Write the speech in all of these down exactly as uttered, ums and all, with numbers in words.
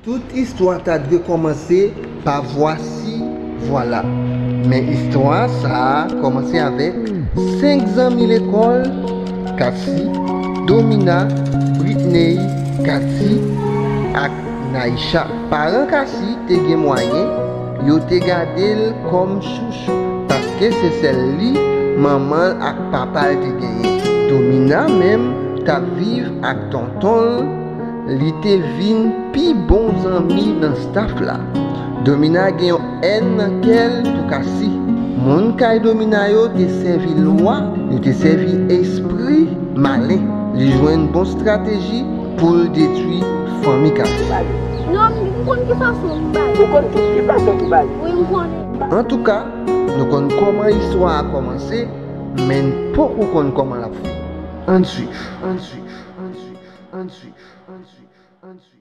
Tout istwa ta dwe kòmanse pa vwasi vwala. Men istwa sa a kòmanse avèk senk zanmi lekòl, Cassie, Domina, Britney, Cathy ak Naïcha. Paran Cassie te gen mwayen, yo te gade l kòm chouchou, paske se sèl li manman l ak papa l te genyen. Domina menm t ap viv ak tonton l, li te vin pi bon zanmi nan staf la. Domina gen yon èn nan kè l pou Cassie. Moun kay Domina yo te sèvi lwa, yo te sèvi espri malen. Li jwenn bon estrateji pou l detwi fanmi Cassie. Non, m konn ki fason pou m ba li. Ou konn tout ki fason pou ba li. Wi, m konnen. Antouka, nou konn kòman istwa a kòmanse, men n poko konn kòman l ap fini. Ann swiv, ann swiv, ann swiv, ann swiv, ann swiv, ann swiv.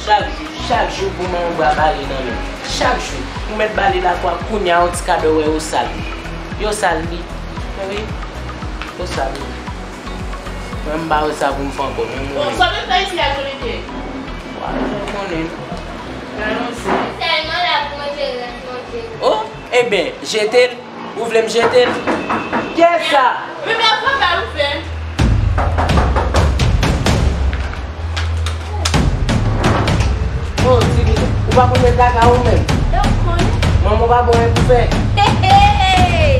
Chak jou, chak jou pou manman w ba bale nan men. Chak jou. Ou mèt bale lakwa kounya yon ti kadò wè yo sal. Yo sal wi. Wi. Yo sal wi. Mwen m pa wè sa pou m fè ankò non. Bon, sa w vin fè isi a Jolite? Wa, ou konnen. Sèlman la pou manje rès manje. Oh, ebyen, jete l. Ou vle m jete l? Kiyès sa? Men, men, avan bal ou fè. Oh, Tini, ou pa konn met kaka ou menm? Donk, konnen. Manman w pa bon anyen pou fè. Hey, hey, hey.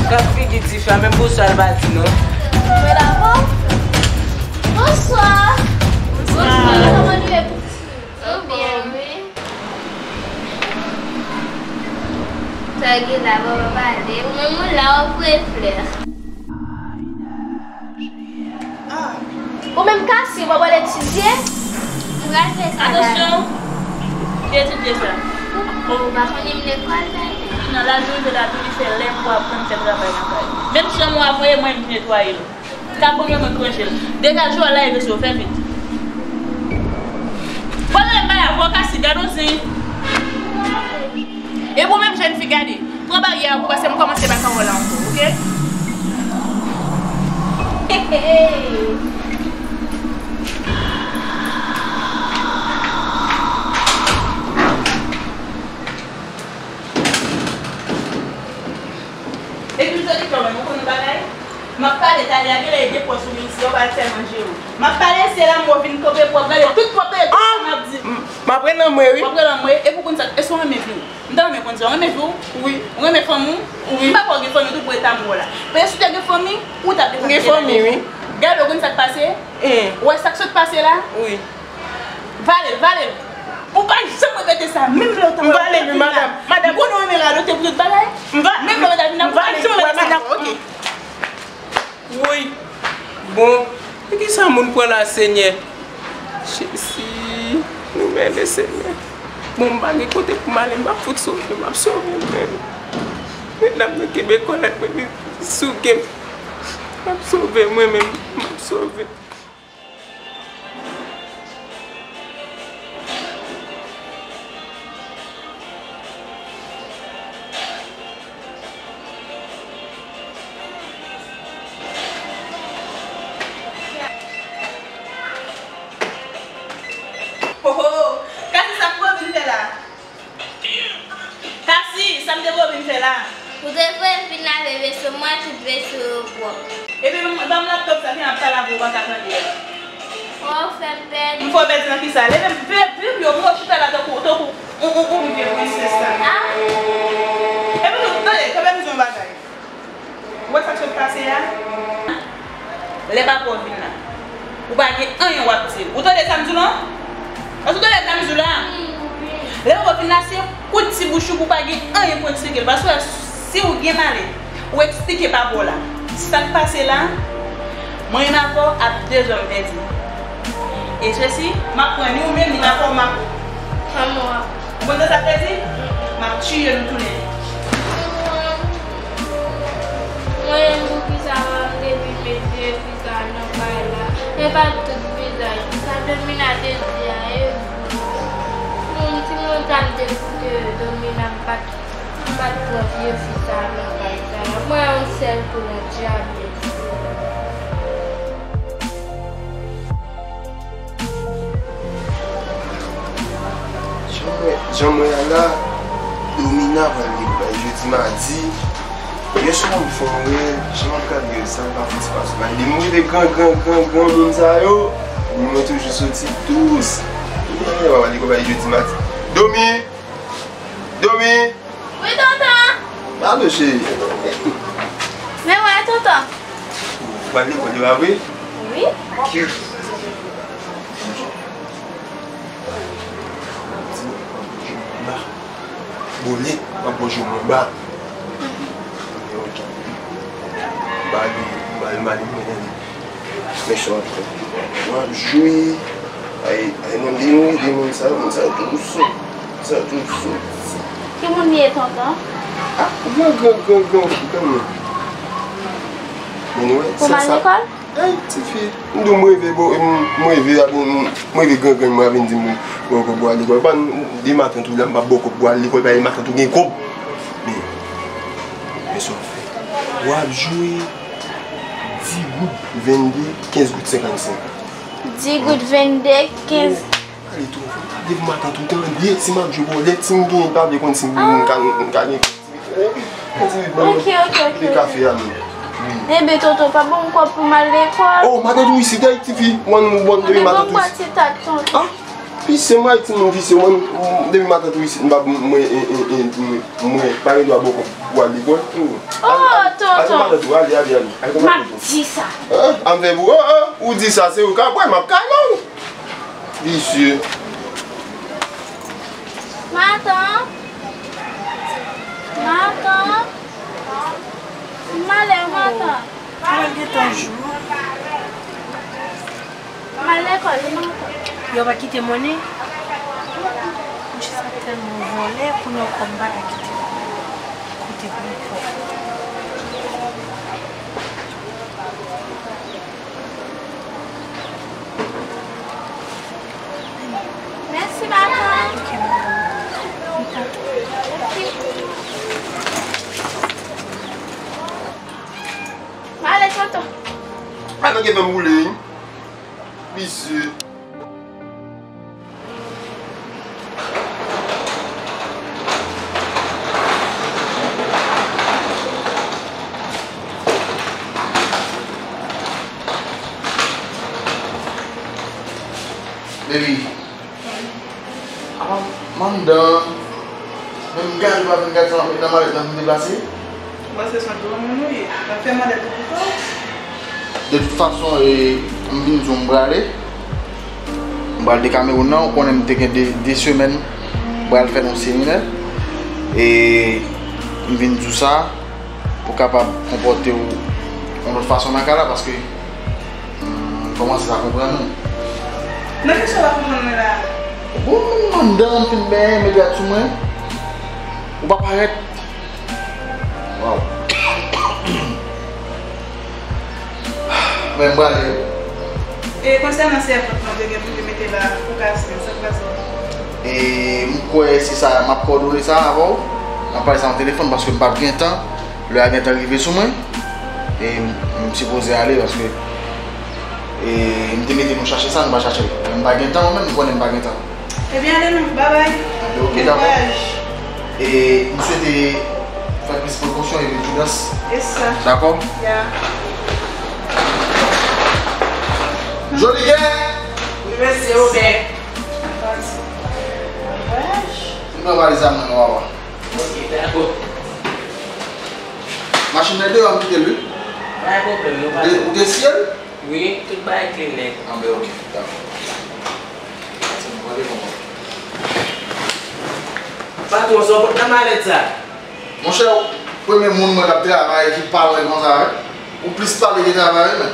Gad figi tifi a, menm bonswa l pa di non. Mwen la, bon. Bonswa. Bonswa. Kòman nou ye, piti? Nou byen, wi. Sa gen la, papa pale. Ou menm ou la, w ap voye flè. Ou menm Cassie, w ap al etidye? M pral fè sa la. Atansyon! Ki etidye sa? Ou pa konnen m lekòl la. Nan laj ou rive la, tou li fè lè pou aprann fè travay nan kay. Menm chanm ou a voye mwen, m netwaye l. Ka pran yon lòt ranje l. Degaje w al lave vese w, fè vit. Pandan m bay avè w, Cassie, gade yon zen. E pou menm jèn fi, gade. Pran baryè a pou pase m kòmanse bay pawòl la ankò, oke? Epi m soti kanmenm, ou konn yon bagay? M ap pale talè a, genlè e de pòs ou gen isi a, ou pa al fè manje yo. M ap pale, se la m wè w vin kanpe pou w ap gade tout pwòpte tout sa m ap di. M ap rele anmwe, wi. W ap rele anmwe, epi w konn sa, èske w renmen vi w? M ta renmen konn sa, w renmen vi w? Wi. W renmen fanmi w? Wi. M pa kwè w gen fanmi tou pou eta m wè w la. Paske si w te gen fanmi, ou t ap defann. M gen fanmi, wi. Gade, w konn sa k pase? Ou wè sa k sot pase la? Wi. Vale l, vale l. Ou pa janm repete sa, menm lè w ta wè. M vale l, wi, madanm. Madanm. M konnen w renmen radote pou tout bagay. M va, menm lè w ta vin la, ou pa janm repete sa. Oke. Woy! Bon, e kisa moun pran la, Senyè? Jezi, nou mele, Senyè. Bon, m pa gen kote pou m ale, m ap fout sove, m ap sove mwen menm. Medam nan kenbe kòlèt mwen, li souke m. M ap sove mwen menm, m ap sove. Ho, ho, Cassie, sa m te vin fè la? Cassie, sa m te vin fè la? Ou te voye m vin lave veso, m wè tout veso yo pwòp. Epi, ban m laptop sa, ki ap pale avè w, ou pa ka tande a. Ou fè m pèdi. M fè w pèdi nan kisa? Leve m, vin, vin, yo, mwen chita la tankou, tankou, ou, ou, ou, vye prinsès la. Ah. Epi, tande, kanpe m di yon bagay. Ou wè sa k sot pase a? Lè papa w vin la, ou pa gen anyen w ap di l. Ou tande sa m di w lan? Èske w tande sa m di w la? Lè papa w vin la, se kout ti bouch ou pou w pa gen anyen pou w eksplike l. Paske si w gen malè, ou eksplike papa w la sa k pase la, mwen menm avè w ap de zòm pèdi. E Jesi, m ap pran ni ou menm, ni papa w, m ap. Ou konn sa sa vle di? M ap tiye nou toulède. Mwen, poukisa m ap depi met vye fi sa nan kay la? E pa tout vizaj sa Domina te di a, e vre. Yon timoun sa m te koute Domina, m pa t, m pa t pran vye fi sa nan kay sa. Mwen, yon sèl kou nan dyab. Jan mwen a la, Domina pral gen bagay jodi madi. Yè swa m fè yon rèv, jan m ap gade rèv sa, m pa fouti pase. Malgre m rive gran, gran, gran, gran moun sa yo, men mwen toujou soti dous. Domina pral gen bagay jodi madi. Domi! Domi! Wi, tonton! Alo, cheri. Men wè, tonton. Ou pral lekòl, e pa vre? Wi. Ki Ba. Bole, m ap manje mwen ba. Ok. Ba li, ba li, ba li, mwen tande. Men sa w ap fè. W ap jwe. Ay, ay, mwen, de moun, de moun sa, moun sa toujou sou. Moun sa toujou sou. Ki moun li ye, tonton? Ah, ou gen gran, gran, gran fi kanmenm. Men nou wè, pou m al lekòl? Ey, tifi, m di w m reve, bon, m, m reve, a, bon, m, m reve grangrann mwen a vin di m, bon, kòb pou al lekòl. Ban m, de matant ou la, m p ap ba w kòb pou al lekòl, paske matant ou gen kòb. Men, men sa w fè. W ap jwe dis goud vennde, kenz goud senkannsenk. Dis goud vennde, kenz. Ale twò fò. Depi matant ou tande, si m ap jwe bòlèt, si m genyen, pa vle konn si m, m ka, m ka gen. Ok, ok, ok, ok. Kafe a menm. Wi. Enben, tonton, pa ban m kòb pou m al lekòl. Oh, matant ou isit, ey, tifi. Mwen, mwen, depi matant ou isit. Enben, ban m bwat ti tat, tonton. Ah, visye, mwen, timoun visye, mwen, depi matant ou isit, m pa, mwen, mwen, mwen, mwen, pa gen dwa ba w kòb pou al lekòl. Oh, tonton. Ale, ale, matant ou, ale, ale, ale. Ale, matant ou. M ap di sa. Ah, an fè pou, oh, oh, ou di sa, se ou k ap wè, m ap kale w. Visye. Matant. Matant. M ale, matant. Mwen gentan jou. M al lekòl, wi, matant. Yo pa kite mwen, ni? Jis ap tèlman vòlè, kounye a ankò m pa ka kite. Kote pou m fè. Mèsi, matant. Ok, matant. Ok. M ale, tonton. Matant ki fè m boule, wi. Visye. Baby, apa m anndan, men m gade pa vin gade sa m ap met nan malèt la pou m deplase. Bon, se son granmoun ou ye. L ap fè malèt ou pou kò w. De tout fason, e, m vin di w m prale. M pral de Kamewoun nan, ou konnen m te gen de, de semèn m pral fè nan yon seminè. E m vin di w sa pou w kapab konpòte w yon lòt fason nan kay la, paske m kòmanse pa konprann ou. Nan kisa w pa konprann mwen la? Bon, m anndan, m fin benyen, m met rad sou mwen. Ou pa parèt. Waw. Men m prale. E konsènan sèvant mwen te gen pou li mete la, pou kase, sa k pase? E m kwè se sa, m ap kòdone sa avè w. M ap pale sa nan telefòn paske m p ap gen tan. Lè a gentan rive sou mwen. E m, m sipoze ale paske, e, m te mete nou chache sa, nou pa chache l. Men m pa gen tan, mwen menm, m konnen m pa gen tan. Ebyen, ale non, babay. Anben, ok, dakò. Bon kouraj. E m swete fè plis prekosyon epi pridans. Yes, sir. Dakò? Yeah. Joli gè! Wi, mèsi, Obè. Bon kouraj. M pran valiz la, mwen, non, papa. Ok, dakò. Machin nan deyò, m kite l, wi. Pa gen pwoblèm, nou pale. Ou te, ou te siye l? Wi, tout bagay klè nèt. Anben, ok, dakò. Patwon, sa w pot nan malèt sa? Monchè, ou premye moun mwen k ap travay ki pale konsa, wi. Ou plis pale ke travay, wi, men.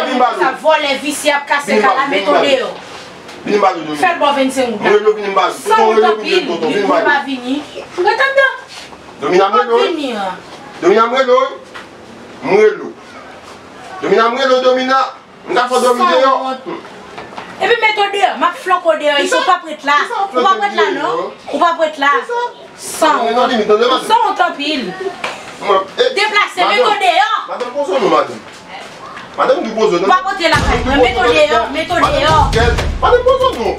Domina, vin ba nou. Sa vòlè, visye, ap kase kala, met ou deyò. Vin ba nou, Domina. Fè l bò vennsenk goud la. Mwen rele w, vin ba nou. San wont anpil, li pou l pa vini. Ou gentan dan. Domina, mwen rele w. Domina, mwen rele w. Mwen rele w. Domina, mwen rele w, Domina. M ka fè w dòmi deyò. San wont. Epi met ou deyò, m ap flanke w deyò isi, ou p ap ret la. Ou p ap ret la non. Ou p ap ret la. San wont. Ou san wont anpil. Deplase, met ou deyò. Madanm, poze w non, madanm. Madanm, ki poze w non. Ou p ap antre lakay mwen, met ou deyò, met ou deyò. Madanm, poze w non.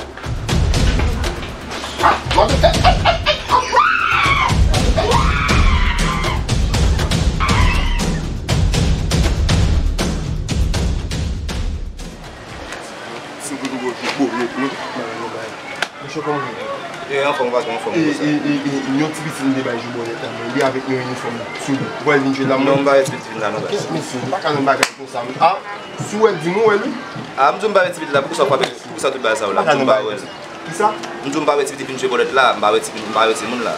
Monchè, kòman w ye? E, anfòm, patwon, anfòm, konsa. E, e, e, e, yon ti pitit m te bay jou bòlèt la, men li avèk yon inifòm sou li. Ou pral vin jwe la, mwen? Non, m pa wè ti pitit vin la, non, baz. Kèt mesye, m pa ka nan bagay konsa. A, si w wè l, di m ou wè l, wi. A, m di w m pa wè ti pitit la, poukisa w frape? Poukisa tout bagay sa yo la? M di w m pa wè l. Kisa? M di w m pa wè ti pitit vin jwe bòlèt la, m pa wè ti, m pa wè timoun la.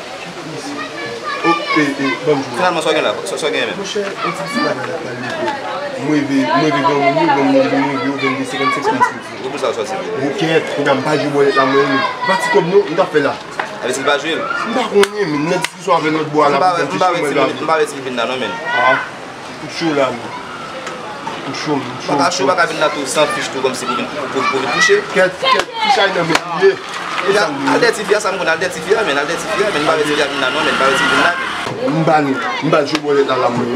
O, e, e, ban m jwe. Finalman, sa w gen la? Sa, sa w gen menm? Monchè, yon ti pitit la, la, la, lekòl. M reve, m reve granmoun yo, granmoun yo vin reve yo, vennde, senkannsenk, trannsenk. Ou pou sa w sòti vre? Ou kèt, kounya m pa jwe bòlèt la, mwen, non. Pa ti kòb, non, m t ap fè la. Sa vle di l pa jwe l? M pa konnen, men nan diskisyon avè lòt bò a la, m pa wè, m pa wè ti, m pa wè ti vin la, non, men. A. M cho la, men. M cho, m cho. Pa ka cho, pa ka vin la tou san fich tou, kòmsi pou vin, pou, pou, pou vin touche. Kèt, kèt, fich ay nan men li ye. Al dèyè tifi a, sa m konn, al dèyè tifi a, men, al dèyè tifi a, men, m pa wè tifi a vin la, non, men, m pa wè tifi vin la, men. M ba l, m ba l jwe bòlèt la, la, mwen.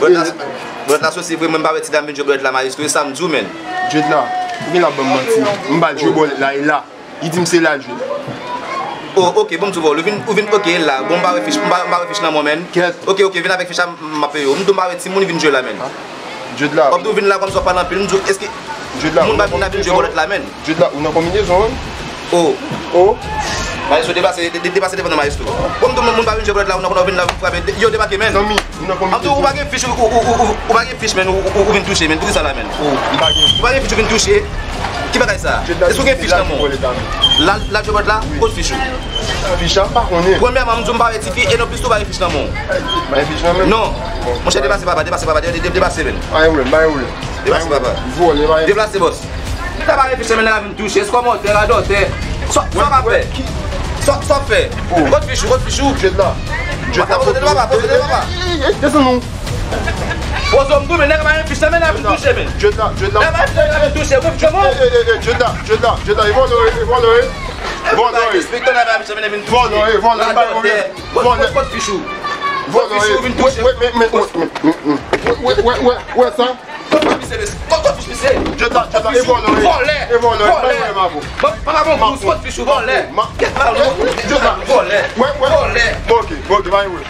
Bòlèt la, bòlèt la soti vre, mwen, m pa wè ti dam vin jwe bòlèt la, mayestwo, e sa m di w, men. Jwèt la, ou gen la ban m manti. M ba l jwe bòlèt la, e la. Li di m se la l jwe. Oh, ok, bon, m di w, ou vin, ou vin, ok, la. Bon, m pa wè fich, m pa, m pa wè fich nan men w, men. Kèt. Ok, ok, vin avèk fich la, m, m ap peye w. M di w m pa wè timoun vin jwe la, men. Jwèt la. W ap di w vin la kòmsi w ap pale anpil. M di w, èske moun pa vin la vin jwe bòlèt la, men? Jwèt la, ou nan konbinezon, wi. Oh. Oh. Maestro, deplase, de- de- deplase devan nan, maestro. Bon, m di w, moun pa vin jwe bòlèt la, ou nan, ou nan vin la, ou frape, yo debake, men. Zanmi, ou nan konbyen? An tou, ou pa gen fich, ou, ou, ou, ou, ou pa gen fich, men, ou, ou, ou vin touche, men, pou ki sa la, men. Oh, m pa gen. Ou pa gen fich, ou vin touche. Ki bagay sa? Èske ou gen fich nan men w? La, la jwe bòlèt la, kot fich ou? Fich la, m pa konnen. Premyèman, m di w m pa wè tifi, e non plis tou pa gen fich nan men w. Bay fich nan men. Non. Monchè, deplase papa, deplase papa, de- de- deplase, men. Bay wè, bay wè. Deplase papa. Vòlè, bay. Deplase, bòs. Sa pa reflechi, men nèg la vin touche. Èske w mòtè, radòtè? Sa w ap fè? Sa w ap fè? Kot fich ou, kot fich ou? Jwèt la. Jwèt la. Poze tèt papa, poze tèt papa. Desann non. Poze m tou, men nèg la pa gen fich, men nèg la vin touche, men. Jwèt la, jwèt la. Nèg la vin touche, wi, fich ou. Jwèt la, jwèt la, jwèt la. E vòlè, e vòlè. Vòlè. Vòlè, e vòlè. Radòtè. Kot fich ou? Kot fich ou vin touche? Wè, wè, wè, wè, wè sa. Kot fich misye, mesye? Kot, kot fich misye? Jwèt la, jwèt la, e vòlè, e vòlè, e vòlè, e vòlè, mapo. Papa bon gous, kot fich ou, vòlè. Kèt mal, vòlè. Bon, ok, bon, ok, bay wè.